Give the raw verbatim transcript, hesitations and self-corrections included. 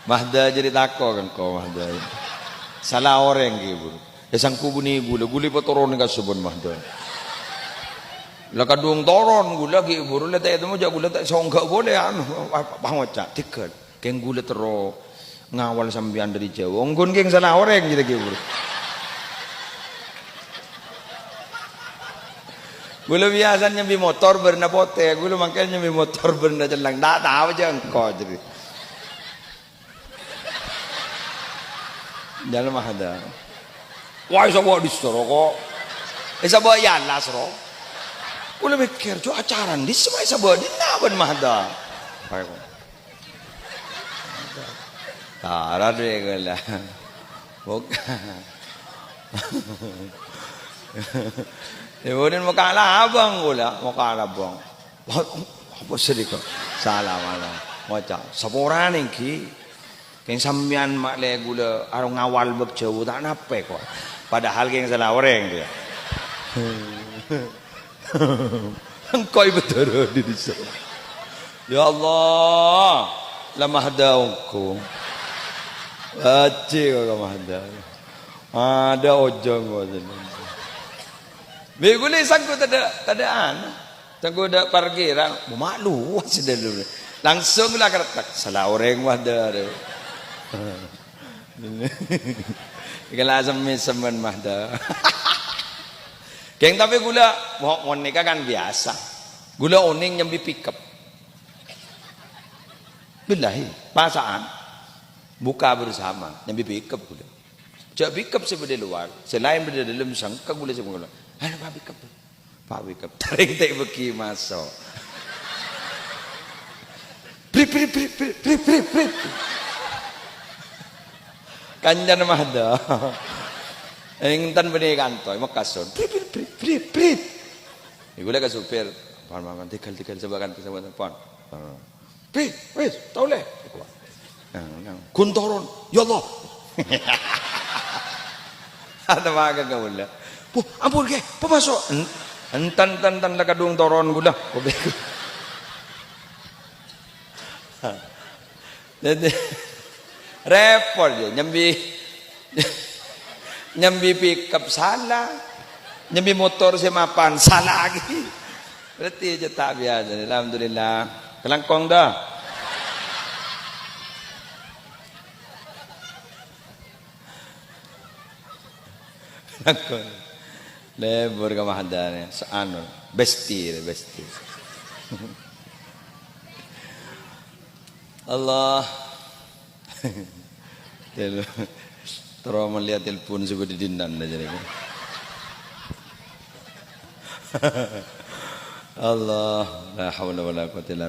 Mahda jârèya tako' kan ko' Mahda. Sala orèng ghi' buru. Yâ sangko' bânnè ghulâ, ghulâ patoron kasobbhân Mahda. La kadhung toron ghulâ ghi' buru, la ta' ètemmo jâ' ghulâ ta' songga' polè anu, pa-, pangoca', "Tegghâl, kèng ghulâ terro ngawal sampèyan dâri jâu." Ongghu kèng sala orèng jârèya ghi' buru. Ghulâ biyasana nyambi motor bârna potè, ghulâ mangkèn nyambi motor bârna celleng. Ta' tao jâ' engko' jârèya. Jâlâ Mahda. Wah, èsabâ' dissa' ro ko'. Èsabâ' è alas ro. Ghulâ mèkkèr, "Jâ' acara dissa' ma' èsabâ' dinna' bân Mahda." Ayo, ko'. Tara deh ghulâ. Buka. Ibunin mokka' labâng ghulâ, mokka' labâng. Wah, apa sè dika? Salah malah. Maca, "Saporana ènggi. Kèng sampèyan ma' lè ghulâ aro ngawal bâk jâu ta' napè, ko'." Padahal kèng sala orèng, yâ. Engko' bâdârâ di dissa'. Ya Allah, la Mahda ongghu. Ajji ko' ka Mahda. Ada ojhung ko'. Bi' ghulâ sangko' tadâ', tadâ' anu. Sangko' tadâ' parkiran, ma' luas dâlem. Langsung la keretek, sala orèng Mahda. Kala semmen-semmen Mahda. Kèng, tapè ghulâ, mo-, mon nèka kan biyasa. Ghulâ onèng nyambi pickup. Billahi, pasa'an. Buka bersama, nyambi pickup ghulâ. Jâ' pickup sè bâdâ è lowar, sè laèn bâdâ è dâlem, sangka ghulâ sè ghulâ. Ayo, Pak, pickup. Pak, pickup. Tarèng ta' èbâghi maso'. Brip, brip, brip, brip, brip, brip, brip. Kancana Mahda. Èntan bânnè kanto, makason. Brip, brip, brip, brip, brip. Iku lè ka supir. Pon, pon, pon, tegghâl, tegghâl, sabâ' kanto, sabâ' kanto, pon. Pon, pon. Pi, wis, ta' ollè. Nang, nang. Ghun toron. Ya Allah. Atamaga kaulâ. Bu, ampon, Kè, pamaso'. En-, enten, enten, enten, la kadhung toron ghulâ. Dâddhi, rèpot, yâ, nyambi. Nyambi pickup sala, nyambi motor sè mapan sala ghi. Berarti jâ' ta' biyasa. Alhamdulillah. Kalangkong, dah. Kalangkong. Lebur ka Mahda nè. Sa-, anu, besti, besti. Allah. Tel-, terro mellèya telpon sè bâdâ dinnan, jârèya. Allah, la haula wala quwwata illa